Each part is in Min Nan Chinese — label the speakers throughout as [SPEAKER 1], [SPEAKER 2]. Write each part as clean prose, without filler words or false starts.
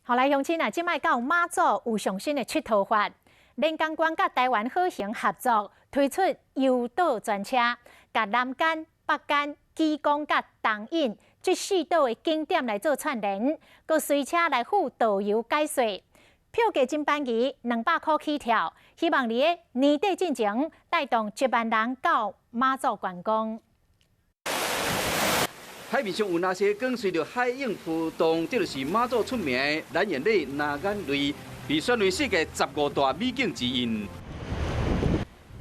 [SPEAKER 1] 好來，鄉親啊，這擺到馬祖有上新的𨑨迌法，連江縣佮台灣好行合作推出遊島專車，共南竿、北竿、基隆佮東引這四島的景點來做串聯，閣隨車來附導遊解說，票價真便宜，200箍起跳，希望佇咧年底進前帶動1萬人到馬祖觀光。
[SPEAKER 2] 海面上有藍色光，隨著海湧波動，這就是馬祖出名的藍眼淚、藍眼淚，被選為世界十五大美景之一。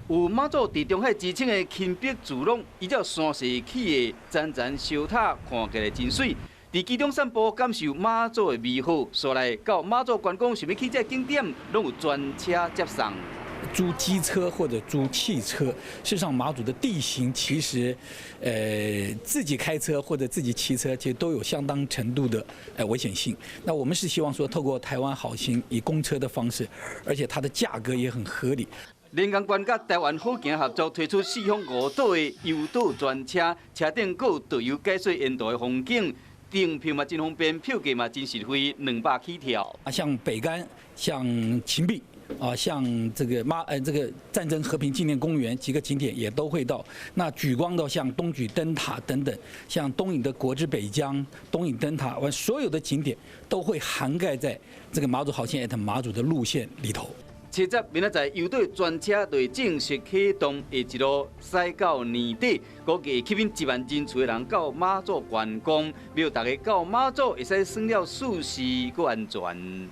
[SPEAKER 2] 有馬祖地中海之稱的芹壁聚落，依照山勢起的層層小塔，看起來真媠。佇其中散步，感受馬祖的美好。所來到馬祖觀光，想欲去這景點，攏有專車接送。
[SPEAKER 3] 租機車或者租汽車，事實上馬祖的地形其實，自己開車或者自己騎車，其實都有相當程度的危險性。那我們是希望說，透過台灣好行以公車的方式，而且它的價格也很合理。
[SPEAKER 2] 連江縣佮台灣好行合作推出四鄉五島的遊島專車，車頂閣有導遊解說沿途的風景，訂票嘛真方便，票價嘛真實惠，200起跳。
[SPEAKER 3] 啊，像北竿，像芹壁。啊，像這個這個戰爭和平紀念公園幾個景點也都會到。那莒光的像東莒燈塔等等，像東引的國之北疆、東引燈塔，完所有的景點都會涵蓋在這個馬祖好行 at 馬祖的路線裡頭。
[SPEAKER 2] 七十明仔載遊島專車就會正式啟動，會一路駛到年底，估計會吸引1萬人次的人到馬祖觀光，欲予大家到馬祖會使耍了舒適閣安全。